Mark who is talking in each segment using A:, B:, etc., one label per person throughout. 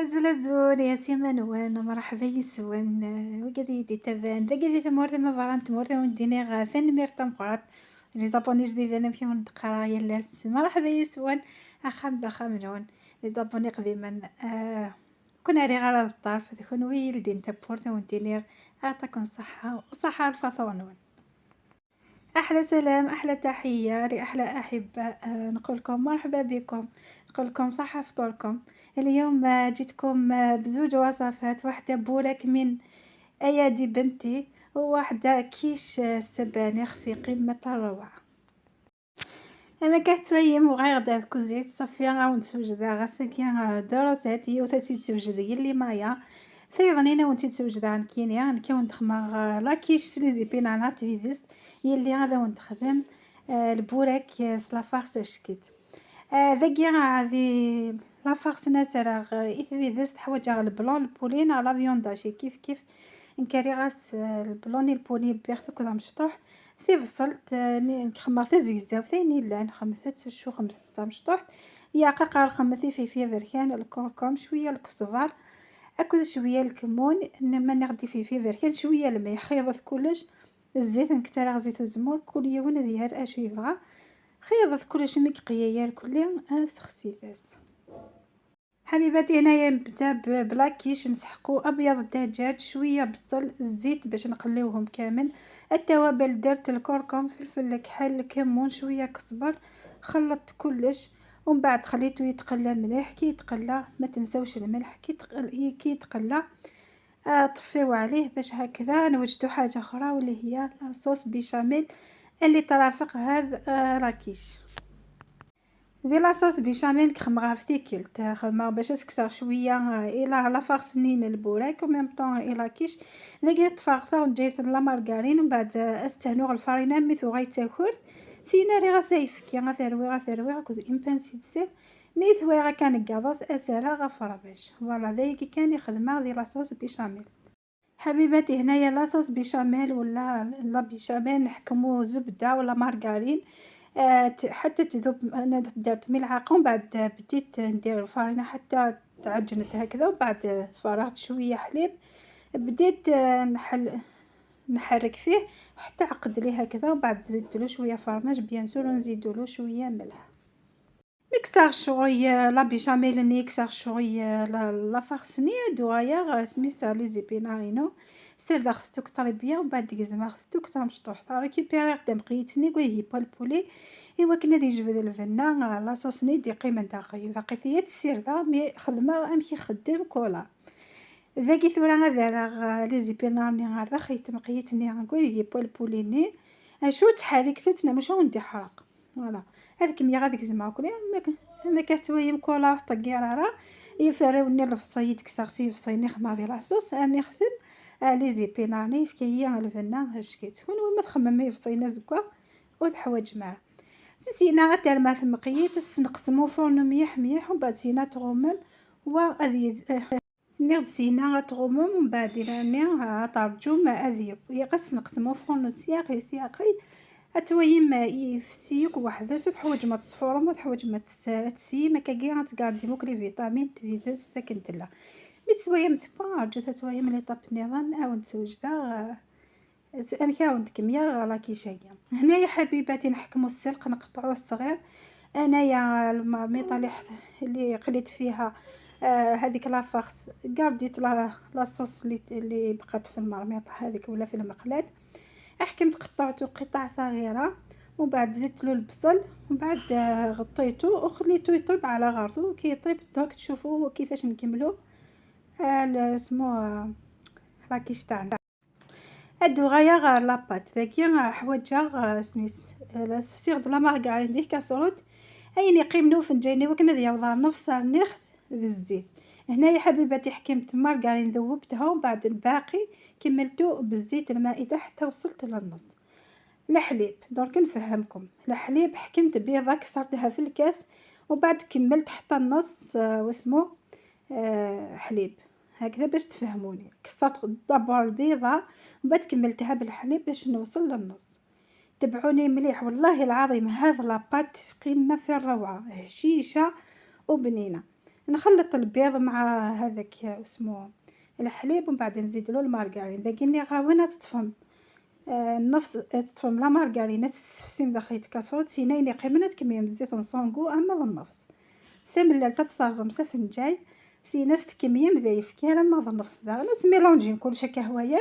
A: أزول أزول يا سيما نوان مرحبا يسون وقالي دي تبان ذاك ثمورث ما فران تمورث ونديني ثانمير تمقرات les abonnés جديد انا في من يلاس مرحبا يسون اخام دا خامنون les abonnés قديما كنا ري غير الطرف ذكون ويلدين تبورت ونديني اعطاكم الصحة وصحة الفاطونون. احلى سلام، احلى تحية لاحلى احباء. نقولكم مرحبا بكم، نقولكم صحة فطوركم. اليوم جيتكم بزوج وصفات، واحدة بوراك من ايادي بنتي وواحدة كيش السبانخ في قمة الروعة. اما كتويم وغير غدا كوزيت صافي غاون تسوجد غاسكي deux recettes يوثا تسوجد يلي مايا ثيضنينا وانتي تسوجد عن كينيا نكون تخمر la quiche les épinards تفيدست يلي غادا ونتخدم البوراك س la farce شكيت ذاكي غادي la farce ناس راه إثفيدست حوايج ال blanc ال poulet la viande hachée كيف كيف نكاري غاس ال blanc ال poulet بيغ كذا مشطوح ثيفصلت نخمر تزيزاو ثاني لا نخمثت شو خمثت مشطوح يا قاقار خمثي في في بركان الكركم شوية الكزبر اكل شوية الكمون ما نغدي في في بركان شوية الماء خيضت كلش الزيت نكتر زيت الزمور كل يوم ديال اش يبغى خيضت كلش مكقيه كل سخسيفات. حبيباتي هنايا نبدا ب la quiche نسحقو ابيض الدجاج شوية بصل الزيت باش نقليوهم كامل. التوابل درت الكركم فلفل كحل كمون شوية كزبر خلطت كلش ومن بعد خليته يتقلى مليح. كي يتقلى ما تنساوش الملح، كي يتقلى طفيو عليه باش هكذا نوجدو حاجة اخرى واللي هي la sauce béchamel اللي ترافق هذا la quiche. ذي la sauce béchamel كخمغها في تيكلت خدمة باش تكسر شوية الى la farce نين البوراك و même temps الى la quiche ذاكي تفاغثا ونجيت la margarine ومن بعد استهنوغ الفارينة ميثو غيتاكل سينا ري غاسايف كي غاثروي غاثروي غاكد une pincée de sel ميثوي غا كان قاضت اسالا غا fromage voilà ذاك كان يخدمها ذي la sauce béchamel. حبيباتي هنايا la sauce béchamel ولا la béchamel نحكمو زبدة ولا مارغرين حتى تذوب. انا درت ملعقة ومن بعد بديت ندير الفرينة حتى تعجنت هكذا ومن بعد فرغت شوية حليب بديت نحل نحرك فيه حتى عقد لي هكذا ومن بعد زدت له شوية fromage bien sûr ونزيدو له شوية ملح. ميكسار شوية la béchamel نيكسار شوية la farce ني دوايا سميتها les épinards ينو سير دا خصتوك très bien ومن بعد ديك خصتوك تمشطوح récupérer تمقيتني كوي هي poulet ايوا كنا دي جبد الفنا la sauce ني دي قيمة داخل باقي فيا تسير دا mais خدمة امشي خدم كولا ذاكي ثورا غادا راه les épinards ني غير دا خيت مقيتني كوي هي poulet ني اشو تحرك تتنا مش وندي حرق voilà هذيك مية غاديك زعما كلي ما كتويم كولا طقيرة راه يفروني الفصيد كساغسي فصيني خما ديال la sauce راني خدم les épinards ني فكيا الفنا اش كيتكون وما تخمم يفصينا زكا وتحواج معاه سينا غتر ما ثمقيت نقسمو فرن ميح ميح ومن بعد سينا تغمم و أذي نيغ سينا غتغمم ومن بعد راني ترجو ما أذيب يقص نقسمو فرن سياقي سياقي اتويم يفسيك وحدة تحوج ما تصفور ما تحوج ما تسي ما كاكي غتكاردي موك les vitamines تفيدس تاكنتلا مي تسويم ثبا رجو تتويم les étapes نظام او نتسوجدا امكا ونتكميا la quiche هي هنايا حبيباتي نحكمو السلق نقطعوه الصغير. انايا المرميطه اللي قليت فيها هذيك la farce كارديت la sauce اللي بقات في المرميطه هذيك ولا في المقلاة حكمت قطعته قطع صغيرة ومن بعد زدت له البصل ومن بعد غطيته وخليته يطيب على غرضه. كي يطيب دوك تشوفوا كيفاش نكملو سمو la quiche تاعنا. هادو غايا غير la pâte ذاكي حوايج سميس سفسيغ د la margarine ديك كاسرود اين يقيمنو فنجاني وكنا ديال نفس نيخ الزيت. هنايا حبيباتي حكمت مارغرين ذوبتها ومن بعد الباقي كملته بالزيت المائدة حتى وصلت للنص. الحليب درك نفهمكم الحليب حكمت بيضة كسرتها في الكاس وبعد كملت حتى النص واسمو حليب هكذا باش تفهموني. كسرت d'abord البيضة ومن بعد كملتها بالحليب باش نوصل للنص. تبعوني مليح والله العظيم هذا la pâte في قمة في الروعة هشيشة وبنينة. نخلط البيض مع هذاك اسمو الحليب، ومن بعد نزيد له المارغرين. ذاكيني غاوين تطفم النفس، تطفم la margarine تسفسيم داخل كاسرول سينايني قيمنا تكميم الزيت نصونغو اما النفس ثم تترزم سفنجاي سيناس تكميم ذايف كان ما النفس ذا تميلونجين كلشي كهوايا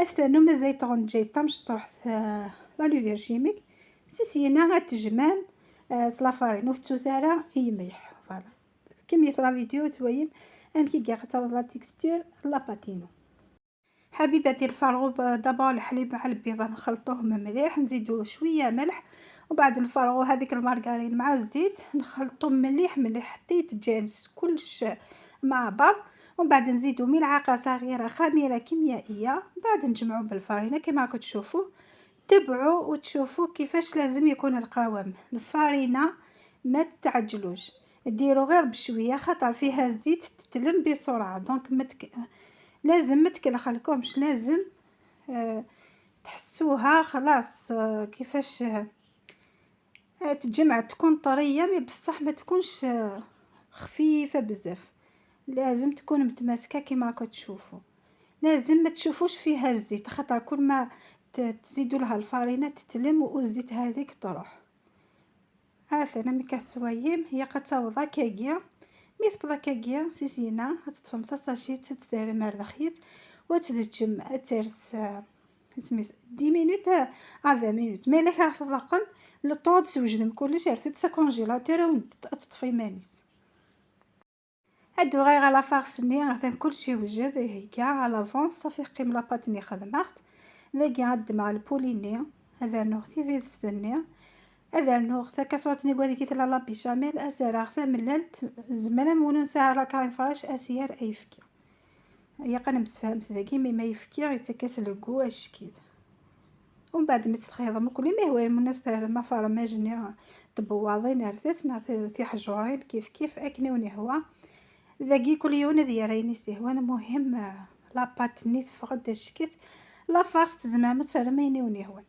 A: استنو مزاي تغنجي تمشطوح la levure chimique سيسينا غتجمام س la farine وفتو يميح. voilà كمية la vidéo تويم ام كي كاع تعوض la texture la pâte ينو. حبيباتي نفرغو d'abord الحليب مع البيضة، نخلطوهم مليح، نزيدو شوية ملح، وبعد نفرغو هذيك المارغرين مع الزيت، نخلطو مليح مليح حتى يتجانس كلش مع بعض، ومن بعد نزيدو ملعقة صغيرة خميره كيميائيه، بعد نجمعو بالفرينه كما راكم تشوفوا. تبعوا وتشوفوا كيفاش لازم يكون القوام. الفرينة ما تعجلوش، ديروا غير بشوية خاطر فيها الزيت تتلم بسرعه، donc لازم ما تكلخلكمش، لازم تحسوها خلاص كيفاش تجمع، تكون طرية mais بصح ما تكونش خفيفة بزاف، لازم تكون متماسكة كيما راكم تشوفوا. لازم ما تشوفوش فيها الزيت، خاطر كل ما تزيدوا لها الفرينة تتلم والزيت هذيك تروح. هاثنا مي كتسوايم هي قد كاكيا مي تبدا كاكيا سيسينا تطفم sachet تدير مردخيت وتدجم ترس سميت 10 minutes à 20 minutes. mais الا تضاقم le temps تسوجدم كلشي رتت س congélateur تطفي مانيس. هادو غير la farce ني غاثن كلشي وجد هيكا à l'avance صافي. قيم la pâte ني خدمت ذاكي غاد مع ال poulet ني هذا نوغ تيفيد هذا نوغ تا كاسرتني كوادي كي la béchamel اسرا ثملالت زمان مونو ساعة la crème fraîche اسير ايفكي يا قانا مسفهمت ذاكي mais ما يفكي يتكاس le goût اشكيد. ومن بعد مي تخيض كل ما هو الناس ما فرماج تبواضين رثت في حجورين كيف كيف اكني هو ذاكي كل يوم ديالي سي هو. المهم la pâte ني تفقد الشكيت la farce تزمام ترميني وني هو.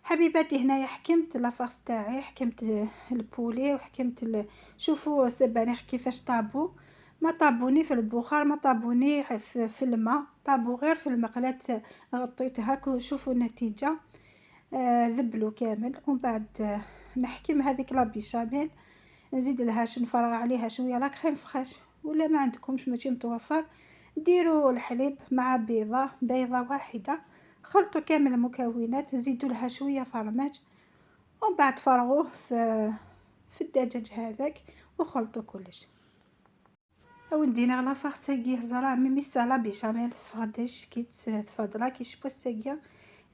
A: حبيباتي هنايا حكمت la farce تاعي، حكمت ال poulet وحكمت شوفوا السبانخ كيفاش طابو، ما طابوني في البخار ما طابوني في الماء، طابو غير في المقلاة غطيتها. شوفوا النتيجة ذبلوا كامل. ومن بعد نحكم هذيك la béchamel نزيد لها نفرغ عليها شوية la crème fraîche، ولا ما عندكمش ماشي متوفر ديروا الحليب مع بيضة، بيضة واحدة، خلطوا كامل المكونات، زيدوا لها شوية فرماج، ومن بعد فرغوه في الدجاج هذاك وخلطوا كلش. او ندينا la farce كي زرا ميمي la béchamel تفضش كي تفضلا كي شبو الساقيه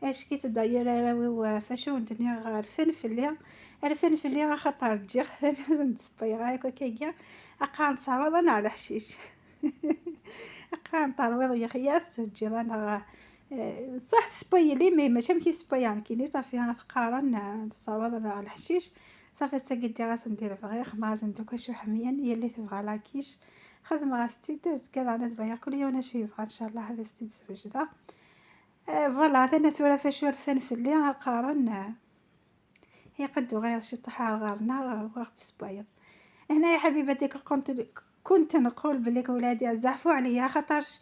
A: اش كي تداير راوي فاشو ندني غير فلفل الفلفل خاطر تجي لازم تسبي غايك كيكا اقان تصاوض انا على حشيش اقان طرويض يا خياس تجي انا صح تسبي لي mais ماشي كي سبي كيني صافي قارن تصاوض انا على الحشيش صافي. ساقيتي غاس ندير فغيخ ما غاس ندير كلشي حميا هي اللي تبغى la quiche خدم غاستي كذا انا تبغى كل يوم شي يبغى ان شاء الله هذا ستي تسوجده. voilà هذا ثورة فاش ورفان في اللي قارن هي قدو غير شي طحال غارنا وقت سبايض. هنا يا حبيبتي كنت نقول بلي ولادي زعفوا عليا خاطرش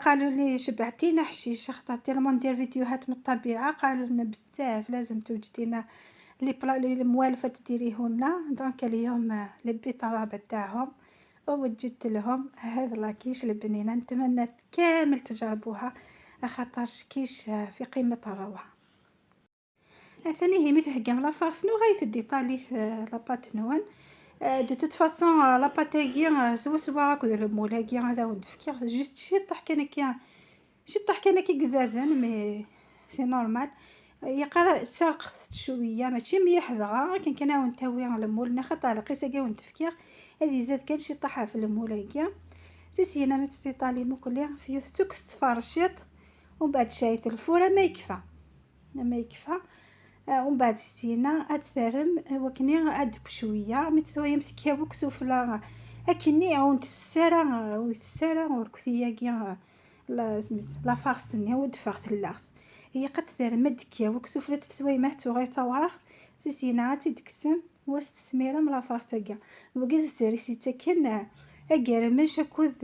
A: قالوا لي شبعتينا حشيش، خاطر tellement ندير فيديوهات من الطبيعه، قالوا لنا بزاف لازم توجدينا les plats اللي موالفه تديريهولنا. donc اليوم لبيت الطلبة تاعهم ووجدت لهم هذا la quiche البنينه، نتمنى كامل تجربوها خاطرش كيش في قمة الروعه. ثاني هي متهكم la farce نو غايت ديطالي la pâte نوان de toute façon la pâte كي سوا سوا هاكا ال moule كي هذا ندفكر juste شي طاح كان كي شي طاح كان كي كزادن mais c'est normal يقرا سرقت شوية ماشي مليح دغا كان كان نتاوي ال moule ناخد على قيسه كي ونتفكير هذه زاد كان شي طاحه في ال moule كي سيسينا متستيطالي مكلي في تكست فرشيط ومن بعد شايت ال four ما يكفى ما يكفى. ومن بعد سينا اتثرم وكني اد بشوية متويم تكاوك سفلا اكني عون تسارا وتسارا وركثيا كي la سميت la farce ني ودفغ ثلاغس هي قد تثرم دكاوك سفلا تتويمه تغير تورخ سيسينا تيدكسم. واش تسميرم la farce كاع وكي سيريسي تاكن اكرمش اكود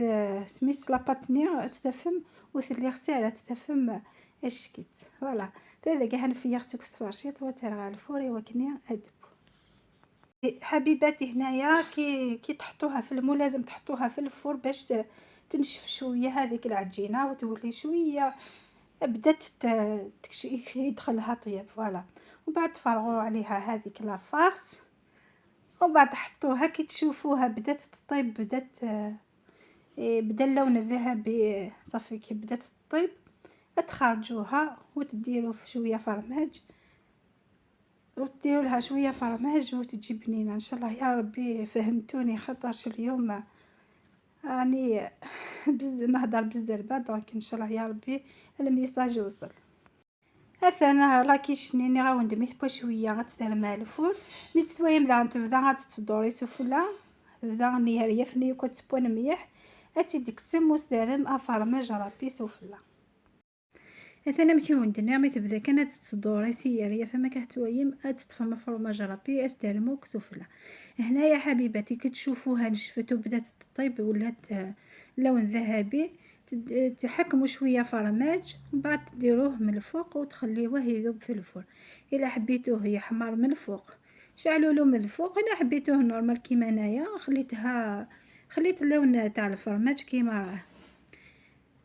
A: سميت la pâte ني تتفهم وثلي خسارة تتفهم اشكيت voilà. هذا كاع نفيختك في الفرشيط وترغى ال four وكني ادب. حبيباتي هنايا كي تحطوها في ال moule لازم تحطوها في ال four باش تنشف شوية هذيك العجينة وتولي شوية بدات يدخلها طياب voilà. وبعد تفرغوا عليها هذيك la farce وبعد تحطوها كي تشوفوها بدات تطيب، بدات بدا اللون الذهبي صافي، كي بدات تطيب تخرجوها وتديروا شوية فرماج وتديروا لها شوية فرماج وتجي بنينه. ان شاء الله يا ربي فهمتوني، خاطرش اليوم راني نهضر بالزربه، donc ان شاء الله يا ربي ال message وصل. اثنا la quiche ني غاوند ميث شوية غتدير ال four مي تتوايم ذا تبدا غتدوري سفلا تبدا نيريا فني كتبون مليح اتي ديك السموس دارم ا fromage râpé سفلا. اثنا مكي وندنا مي تبدا كانت تدوري سيارية فما كتوايم اتطفى fromage râpé اس دارموك سفلا. هنايا حبيباتي كتشوفوها نشفت وبدات تطيب ولات لون ذهبي، تحكموا شوية فرماج ومن بعد ديروه من الفوق وتخليوه يذوب في ال four. الا حبيتوه يحمر من الفوق شعلوا له من الفوق، الا حبيتوه normal كيما انايا خليت اللون تاع الفرماج كيما راه.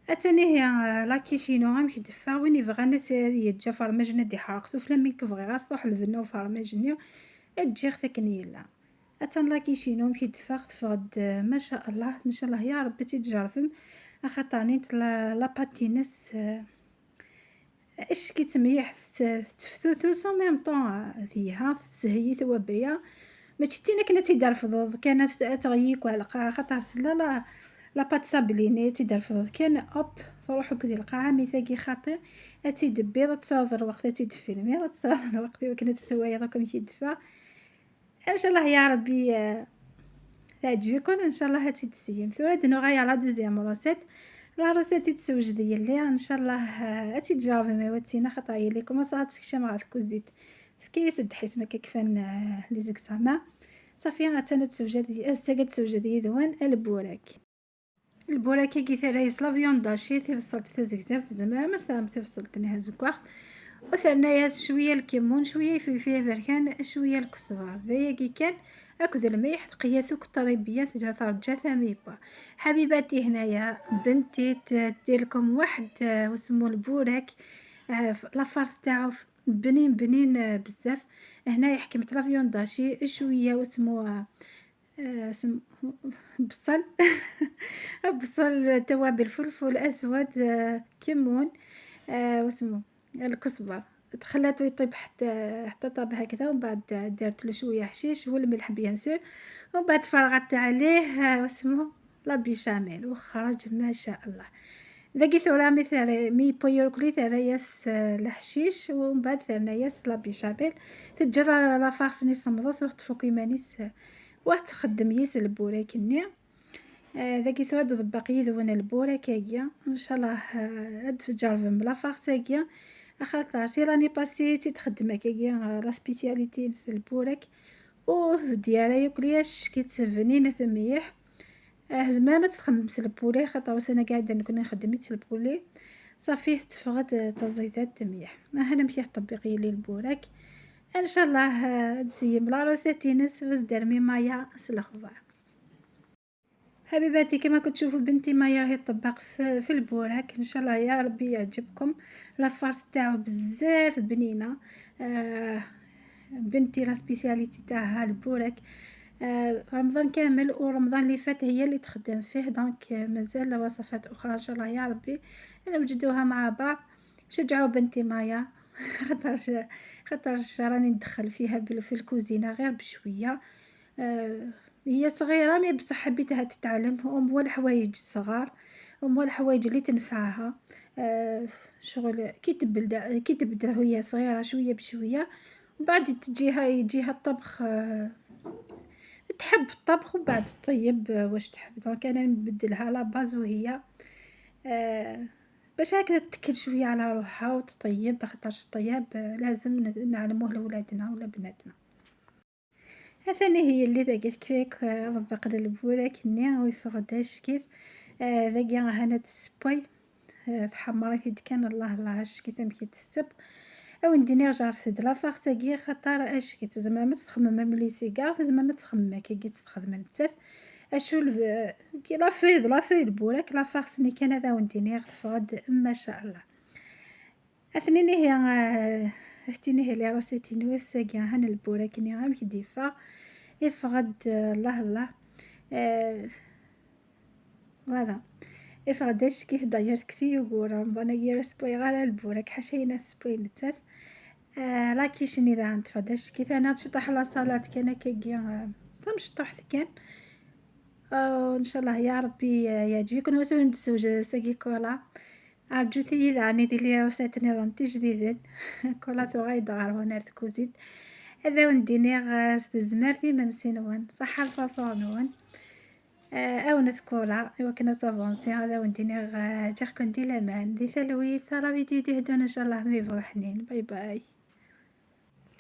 A: اتاني هي la quiche ينو غنمشي دفا وين يبغى ناس يتجا فرماج ندي حرق سفلا من كفغي غاص الفنو فرماج نيو تجي ساكن يلا. اتان la quiche ينو مشي دفا تفغد ما شاء الله. ان شاء الله يا ربي تتجرفم خاطرني la pâte ينس اش كي تميح تفتوثوس même temps ذيها تسهيي ثوابيا ماشي تينا كنا تيدار فضوض كانت تغييك القاعة خاطر لا la pâte sablée ني تيدار فضوض كان hop تروح كذي القاعة ميثاقي خاطر اتي دبي تصادر الوقت اتي دفيلمي تصادر الوقت وكنا تسوايا دوك مشي دفا. ان شاء الله يا ربي تعجبكم ان شاء الله هاتي تسيم ثورة نوغايا la deuxième recette. la recette تسوجد لي ان شاء الله اتي تجربي ما واتينا خاطر هي ليكم صارت كشما غاتكوزيت في كيس الدحيس ما كيكفان les examens صافي. غاتانا تسوجد الساقه تسوجد يدوان البوراك. البوراك كي ثرايس la viande hachée تيفصلت تزكزاف زعما ما سام تيفصلت نها زكواخ وثرنايا شوية الكمون شوية فلفل بركان شوية الكزبر ذيا كي كان اكد الميح تقياثوك الطريبيه تجا ترجع ثميبا. حبيباتي هنايا بنتي تدير لكم واحد واسمو البوراك la farce تاعو بنين بنين بزاف. هنايا حكمت la viande hachée شوية واسمو بصل بصل توابل فلفل اسود كمون واسمو الكزبر، خلاتو يطيب حتى طاب هكذا. ومن بعد دارت له شوية حشيش والملح bien sûr، ومن بعد فرغت عليه واسمو la béchamel وخرج ما شاء الله. ذاكي ثورا مثلا مي بويركلي ثراياس الحشيش ومن بعد ثرناياس la béchamel تجرى la farce ني صمضت وتفوق يمانيس وتخدم يس البوراك ني. ذاكي ثورا ضبق يذون البوراك ان شاء الله تجرب la farce هاكيا خاطر c'est l'année passée تيتخدم هكاكيا la spécialité البوراك و ديالها ياكلياش كيتبنينه تميح. زعما ما تخمس ال poulet خاطر واش انا قاعدة نكون نخدم ال poulet صافي تفغد تزيدات تميح. هنا مشي طبقي لي البوراك ان شاء الله تسيم la recette ينس درمي مايا الخضر. حبيباتي كما كتشوفوا بنتي مايا راهي تطبق في البوراك ان شاء الله يا ربي يعجبكم. la farce تاعو بزاف بنينه. بنتي la spécialité تاعها البوراك رمضان كامل ورمضان اللي فات هي اللي تخدم فيه، donc مازال وصفات اخرى ان شاء الله يا ربي نوجدوها مع بعض. شجعوا بنتي مايا خاطرش راني ندخل فيها في الكوزينة غير بشوية. هي صغيرة mais بصح حبيتها تتعلم au moins الحوايج الصغار au moins الحوايج اللي تنفعها. شغل كي تبدا وهي صغيرة شوية بشوية وبعد يجيها الطبخ، تحب الطبخ وبعد تطيب واش تحب. donc انا نبدلها la base وهي باش هكذا تتكل شوية على روحها وتطيب، خاطرش الطياب لازم نعلموه لولادنا ولا بناتنا. أثاني هي اللي ذاك كيفك ضبق البوراك ني ويفغداش كيف ذاكي هنا تسبوي تحمرت كان الله الله اش كيف كي تسب أو نديني جربت د la farce اكي خاطر اش كي زعما ما تخمم les cigares زعما ما تخمم كي تخدم نتاف اشو كي la feuille البوراك la farce ني كان هذا ونديني غد ما شاء الله. اثنين هي افتيني هي les recettes نوساكي هان البوراك ني غام كديفا يفغد الله الله voilà يفغد اش كي داير كسي يقول رمضان كي سبوي غير البوراك حاشا سبوي نتاف la quiche ني ذا نتفاداش كي ثانا تشطح la salade كان كي تمشطح كان ان شاء الله يا ربي يعجبكم وسو نتسوج ساكي كولا أرجوتي يعني دي les recettes نظام تجديدين كولا ثغايد غار هنا تكوزيت هذا ونديني ستزمرتي منسينوان صحة الفطور أو نذكولا إوا كنا تافونسي هذا ونديني جاكم دي لامان دي ثلويث la vidéo دي ان شاء الله ميفو حنين باي باي.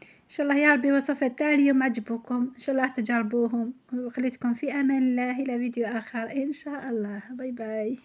A: ان شاء الله يا ربي وصفات تاع اليوم عجبوكم، ان شاء الله تجربوهم، وخليتكم في امان الله الى فيديو اخر ان شاء الله. باي باي.